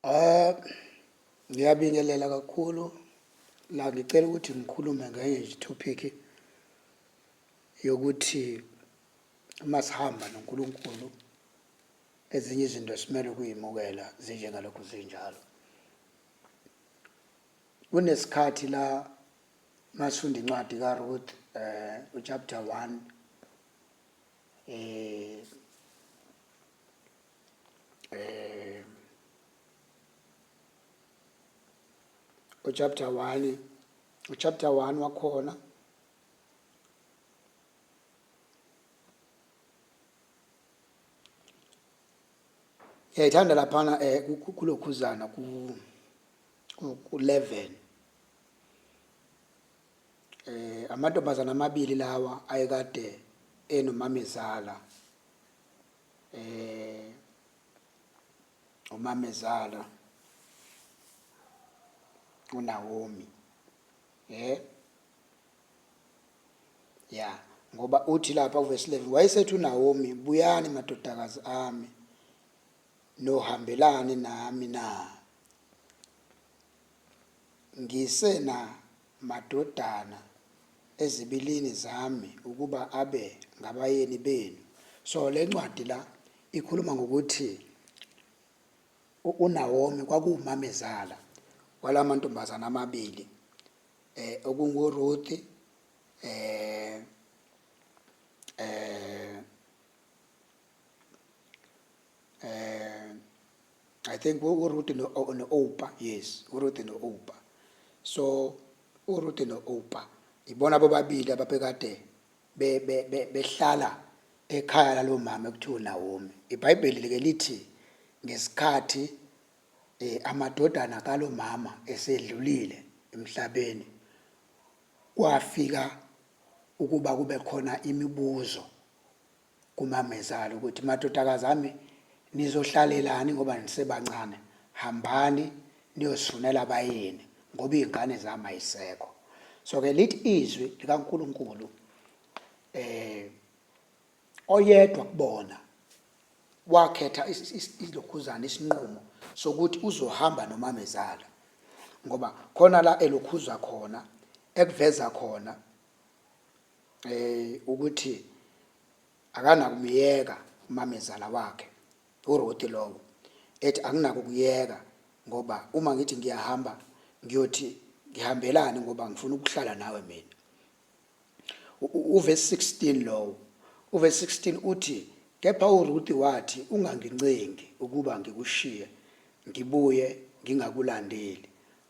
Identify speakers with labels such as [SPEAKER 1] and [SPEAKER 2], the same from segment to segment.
[SPEAKER 1] Ah, ngiyabingelela kakhulu la ngicela ukuthi ngikhulume ngenye nje topic yokuthi uma sihamba noNkulunkulu ezinye izinto simele ukuyimukela zinjengalokhu zinjalo. Kunesikhathi la masifunda incwadi kaRuth eh uchapter 1 eh eh uchapter 1 uchapter 1 wakhona ngiyayithanda laphana eh kulokhuzana ku ku-11 eh amantombazana amabili lawa ayekade enomamezala eh umamezala uNaomi eh ya ngoba uthi lapha uverse 11 wayesethi uNaomi buyani madodakazi ami nohambelani nami na ngisena madodana ezibilini zami ukuba abe ngabayeni benu. So le ncwadi la ikhuluma ngokuthi uNawomi kwakuwumamezala walamantombazana amabili eh okunguRuth eh eh eh I think uRuth no-Opa yes uRuth no-Opa so uRuth no-Opa ibona bobabili ababekade behlala ekhaya lalo mama ekuthiwa uNawomi iBhayibheli ke lithi ngesikhathi eh, amadodana kalomama esedlulile emhlabeni kwafika ukuba kube khona imibuzo kumamezala ukuthi madodakazi ami nizohlalelani ngoba nisebancane hambani niyosifunela abayeni ngoba iy'ngane zami ayisekho so ke lithi izwi likaNkulunkulu eh oyedwa kubona wakhetha ilokhuzana isinqumo sokuthi uzohamba nomamezala ngoba khona la elokhuza khona ekuveza khona eh ukuthi akanakumyeka umamezala wakhe uRuth lowo ethi anginako ukuyeka ngoba uma ngithi ngiyahamba ngiyothi ngihambelani ngoba ngifuna ukuhlala nawe mina uverse 16 lowo uverse 16 uthi kepha uRuth wathi ungangincengi ukuba ngikushiye ngibuye ngingakulandeli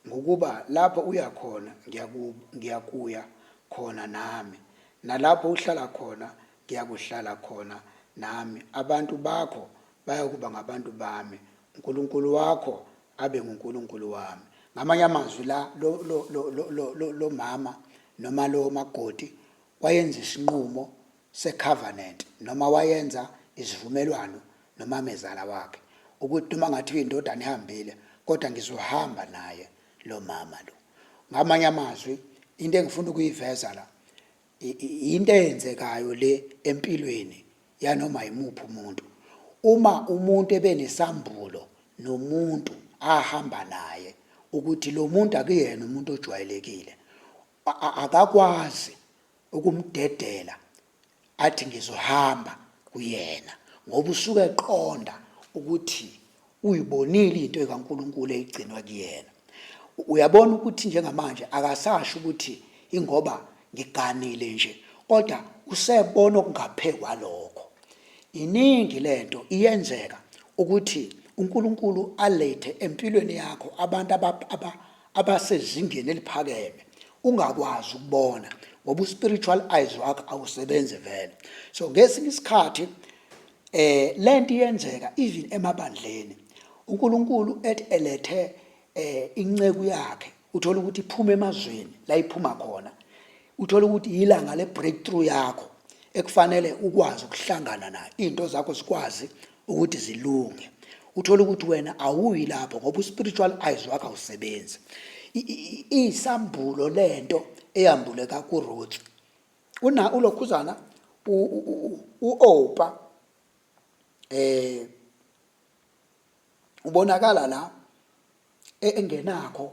[SPEAKER 1] Ngokuba lapho uya khona ngiyakuya khona nami, nalapho uhlala khona ngiyakuhlala khona nami, abantu bakho bayakuba ngabantu bami, uNkulunkulu wakho abe nguNkulunkulu wami. Ngamanye amazwi la lo lo lo lo lo lo mama noma lo makoti wayenza isinqumo secovenant noma wayenza isivumelwano nomamezala wakhe ukuthi noma ngathiwa indodana ihambile kodwa ngizohamba naye lo mama lo. Ngamanye amazwi into engifuna ukuyiveza la into eyenzekayo le empilweni yanoma yimuphi umuntu. Uma umuntu ebenesambulo nomuntu ahamba naye ukuthi lo muntu akuyena umuntu ojwayelekile akakwazi ukumdedela athi ngizohamba kuyena ngoba usuke eqonda ukuthi uyibonile into ekaNkuluNkulu eyigcinwe kuyena uyabona ukuthi njengamanje akasasho ukuthi ingoba ngiganile nje kodwa usebona okungaphekwa lokho iningi lento iyenzeka ukuthi uNkulunkulu alethe empilweni yakho abantu abasezingeni eliphakeme ungakwazi ukubona ngoba uspiritual eyes wakho awusebenzi vele so ngesinye isikhathi eh lento iyenzeka even emabandleni uNkulunkulu ethi elethe eh inceku yakhe uthola ukuthi iphuma emazweni la iphuma khona uthola ukuthi ilanga le breakthrough yakho ekufanele ukwazi ukuhlangana nayo izinto zakho zikwazi ukuthi zilunge uthola ukuthi wena awuyi lapho ngoba uspiritual eyes wakho awusebenzi isambulo lento eyambuleka kuRuth una ulokhuzana uOpa eh ubonakala la Engenakho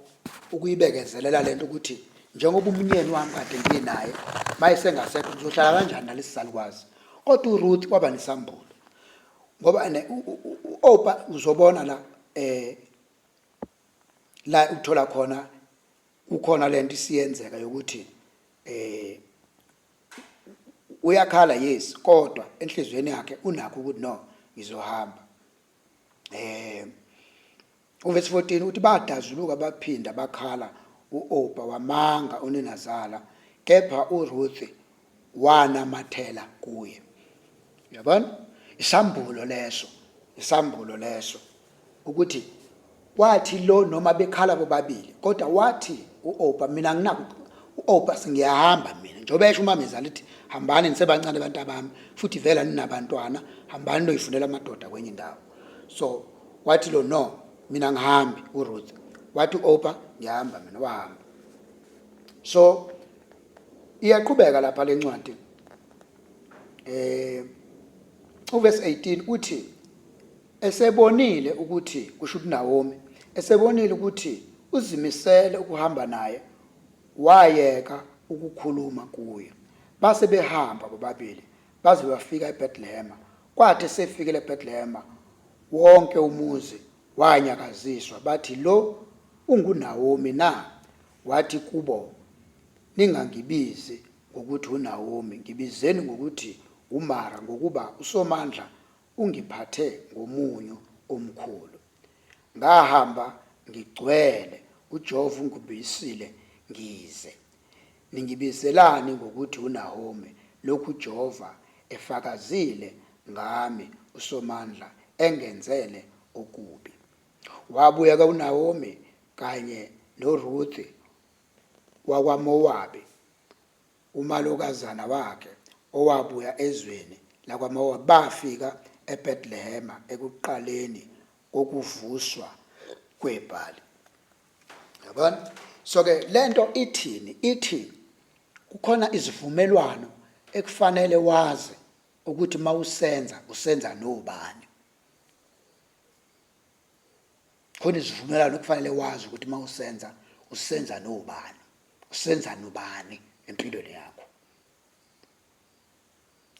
[SPEAKER 1] ukuyibekezelela lento ukuthi njengoba umnyeni wami kade nginaye mayesengasekho ngizohlala kanjani nalesi salukwazi. Kodwa uRuth kwaba nesambulo ngoba ene u-Opa uzobona la la uthola khona kukhona lento isiyenzeka yokuthi uyakhala, yes, kodwa enhliziyweni yakhe unakho ukuthi no, ngizohamba. Uvesi 14 uthi badazuluka baphinda bakhala, uOpa wamanga uninazala, kepha uRuth wanamathela kuye. Uyabona, isambulo leso, isambulo leso ukuthi wathi lo noma bekhala bobabili, kodwa wathi uOpa mina nginako, uOpa singiyahamba mina, njengoba esho umamezala ethi hambani nisebancane abantu abami, futhi vela ninabantwana, hambani noyifunela amadoda kwenye indawo. So wathi lo no, mina ngihambi. URuth wathi uOpa ngiyahamba mina, wahamba. So iyaqhubeka lapha lencwadi, uverse 18 uthi esebonile ukuthi, kusho uNaomi, esebonile ukuthi uzimisele ukuhamba naye, wayeka ukukhuluma kuye. Base behamba bobabili baze bafika eBethlehem. Kwathi esefikile eBethlehem, wonke umuzi wanyakaziswa, bathi, "Lo unguNaomi na?" Wathi kubo, "Ningangibizi ngokuthi uNaomi, ngibizeni ngokuthi uMara, ngokuba uSomandla ungiphathe ngomunyu omkhulu. Ngahamba ngigcwele, uJehova ungibuyisile ngize. Ningibizelani ngokuthi uNaomi, lokhu uJehova efakazile ngami, uSomandla engenzele okubi?" Wabuya ke uNaomi kanye noRuthi wakwaMowabi, umalokazana wakhe owabuya ezweni lakwaMowabi, bafika eBethlehema ekuqaleni kokuvuswa kwebhali. Yabona? So ke lento ithini? Ithi kukhona izivumelwano ekufanele wazi ukuthi mawusenza usenza nobani. Khona izivumelwano ekufanele wazi ukuthi mawusenza usenza nobani, usenza nobani empilweni yakho.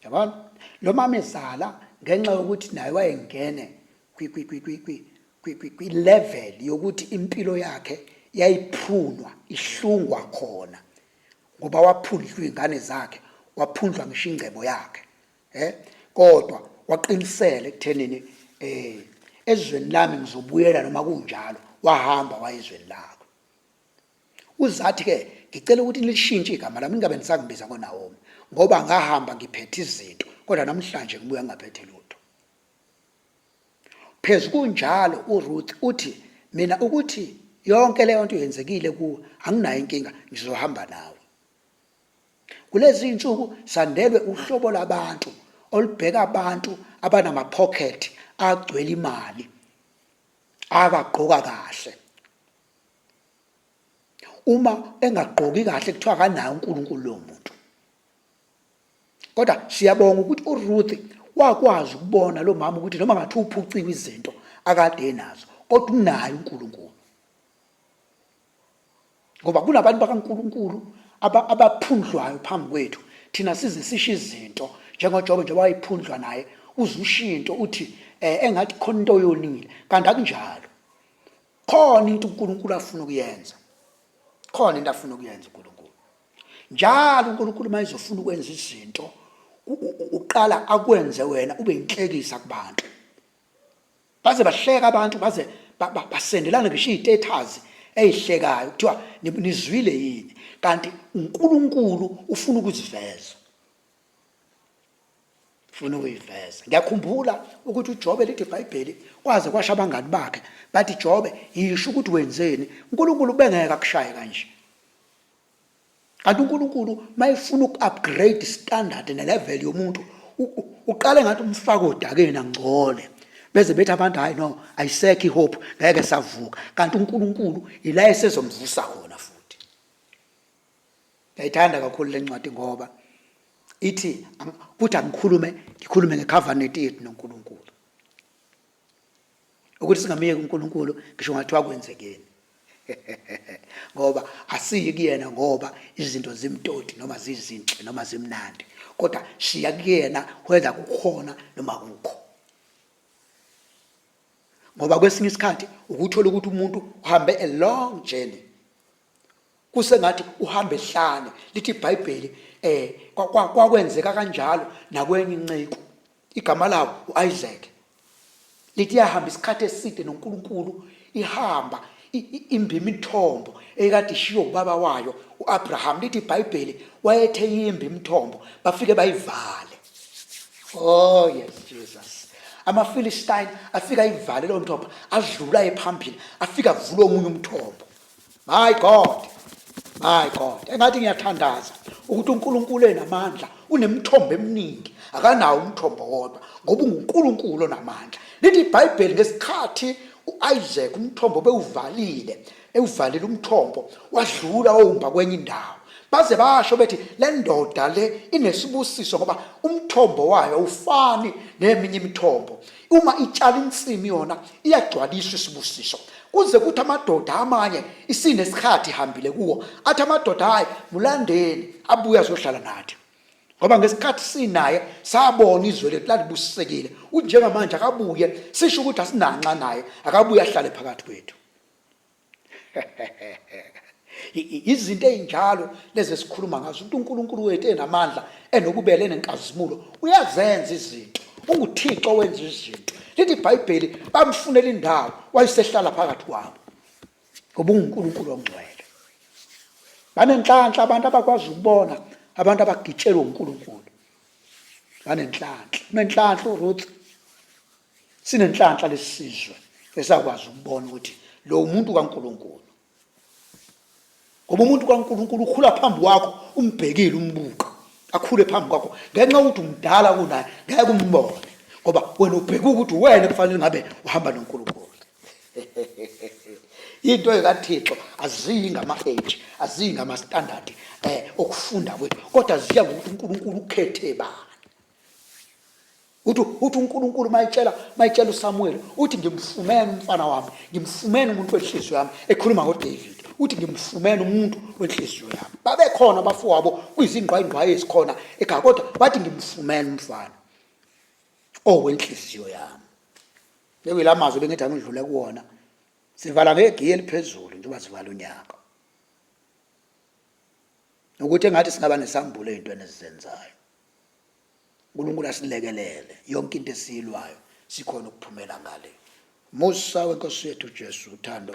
[SPEAKER 1] Yabona? Lo mama ezala ngenxa yokuthi naye wayengene kwi level yokuthi impilo yakhe yayiphunwa, ihlungwa khona, ngoba waphundlwa izingane zakhe, waphundlwa ngisho ingcebo yakhe, kodwa waqinisela ekuthenini ezweni lami ngizobuyela noma kunjalo. Wahamba wayezweni lakho. Uzathi ke ngicela ukuthi nilishintshe igama lami, ningabe nisangibiza ngoNaomi, ngoba ngahamba ngiphethe izinto, kodwa namhlanje ngibuya ngingaphethe lutho. Phezu kunjalo uRuth uthi mina ukuthi yonke leyo nto yenzekile kuwe anginayo inkinga, ngizohamba nawe. Kulezi zinsuku sandelwe uhlobo labantu olubheka abantu abanama-pocket agcwele imali, abagqoka kahle. Uma engagqoki kahle kuthiwa akanaye uNkulunkulu lowo muntu. Kodwa siyabonga ukuthi uRuth wakwazi ukubona lo mama ukuthi noma ngathi uphuciwe izinto akade enazo, kodwa unaye uNkulunkulu. Ngoba kunabantu bakaNkulunkulu abaphundlwayo phambi kwethu, thina size sisho izinto njengoJobe nje wayephundlwa naye, uze usho into uthi engathi khona into oyonile, kanti akunjalo. Khona into uNkulunkulu afuna ukuyenza, khona into afuna ukuyenza uNkulunkulu. Njalo uNkulunkulu uma ezofuna ukwenza izinto uqala akwenze wena ube inhlekisa kubantu, baze bahleka abantu, baze basendelane ngisho iy'tethazi ey'hlekayo, kuthiwa nizwile yini? Kanti uNkulunkulu ufuna ukuziveza, ufuna ukuyiveza. Ngiyakhumbula ukuthi uJobe, lithi iBhayibheli, kwaze kwasho abangani bakhe bathi, "Jobe, yisho ukuthi wenzeni, uNkulunkulu ubengeke akushaye kanje." Kanti uNkulunkulu mayefuna uku-upgrade standard ne-level yomuntu, uqale ngathi umfaka odakeni angcole, beze bethi abantu, "Hayi no, ayisekho ihope, ngeke savuka." Kanti uNkulunkulu ila esezomvusa khona futhi. Ngiyayithanda kakhulu le ncwadi ngoba ithi kuthi angikhulume, ngikhulume ngecovenant yethu noNkulunkulu, ukuthi singamyeki uNkulunkulu ngisho ngathiwa kwenzekeni. Ngoba asiyi kuyena ngoba izinto zimtoti noma zizinhle noma zimnandi, kodwa siya kuyena whether kukhona noma kukho. Ngoba kwesinye isikhathi ukuthola ukuthi umuntu uhambe a long journey, kusengathi uhambe ehlane. Lithi iBhayibheli kwakwenzeka kanjalo nakwenye inceku, igama lawo uIsaac. Lithi yahamba isikhathi eside noNkulunkulu, ihamba imba imithombo ekade ishiwo ubaba wayo uAbraham. Lithi iBhayibheli wayethe yimbi imithombo, bafike bayivale. Oh yes, Jesus. AmaFilistine afika ayivale lo mthombo, adlula ephambili, afika avula omunye umthombo. My God, my God. Engathi ngiyathandaza ukuthi uNkulunkulu enamandla unemithombo eminingi, akanawo umthombo wodwa ngoba unguNkulunkulu onamandla. Lithi iBhayibheli ngesikhathi uIsaac umthombo bewuvalile, ewuvalile umthombo, wadlula wawumba kwenye indawo. Baze basho bethi le ndoda le inesibusiso ngoba umthombo wayo awufani neminye imithombo. Uma itshala insimi yona iyagcwaliswa isibusiso. Kuze kuthi amadoda amanye isinesikhathi ihambile kuwo, athi amadoda hayi mulandeni abuye azohlala nathi. Ngoba ngesikhathi sinaye sabona izwe lethu lalibusisekile. Uthi njengamanje akabuye, sisho ukuthi asinanxa naye, akabuye ahlale phakathi kwethu. Izinto ezinjalo lezi esikhuluma ngazo, ukuthi uNkulunkulu wethu enamandla, enobubele, enenkazimulo, uyazenza izinto. UnguThixo owenza izinto. Lithi iBhayibheli bamfunela indawo, wayesehlala phakathi kwabo. Ngoba unguNkulunkulu ongcwele. Banenhlanhla abantu abakwazi ukubona abantu abagitshelwe uNkulunkulu. Banenhlanhla. Unenhlanhla uRuth. Sinenhlanhla lesizwe esakwazi ukubona ukuthi lo umuntu kaNkulunkulu. Ngoba umuntu kaNkulunkulu ukhula phambi kwakho umbhekile, umbuka akhule phambi kwakho ngenxa yokuthi umdala kunaye, ngeke umbone ngoba wena ubheke ukuthi wena kufanele ngabe uhamba noNkulunkulu. Into ekaThixo aziyi ngama-age, aziyi ngama-standard okufunda kwethu, kodwa ziya ngokuthi uNkulunkulu ukhethe bani. Uthi uNkulunkulu mayitshela uSamuel, uthi ngimfumene umfana wami, ngimfumene umuntu wenhliziyo yami, ekhuluma ngoDavid. Uthi ngimfumene umuntu wenhliziyo yami. Babekhona abafowabo kwizingqwayingqwayi ezikhona ekhaya, kodwa wathi ngimfumene umfana owenhliziyo yami. Bekuyila mazwi bengithi angidlule kuwona. Sivala ngegiye eliphezulu njengoba sivala unyaka. Ukuthi engathi singaba nesambulo ey'ntweni esizenzayo. uNkulunkulu asilekelele yonke into esiyilwayo sikhona ukuphumela ngale. Musa wenkosi yethu uJesu, uthando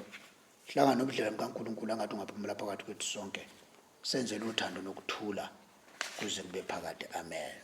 [SPEAKER 1] hlangana nobudlelwane bukaNkulunkulu angathi ungaphumela phakathi kwethu sonke, senzele uthando nokuthula kuze kube phakade. Amen.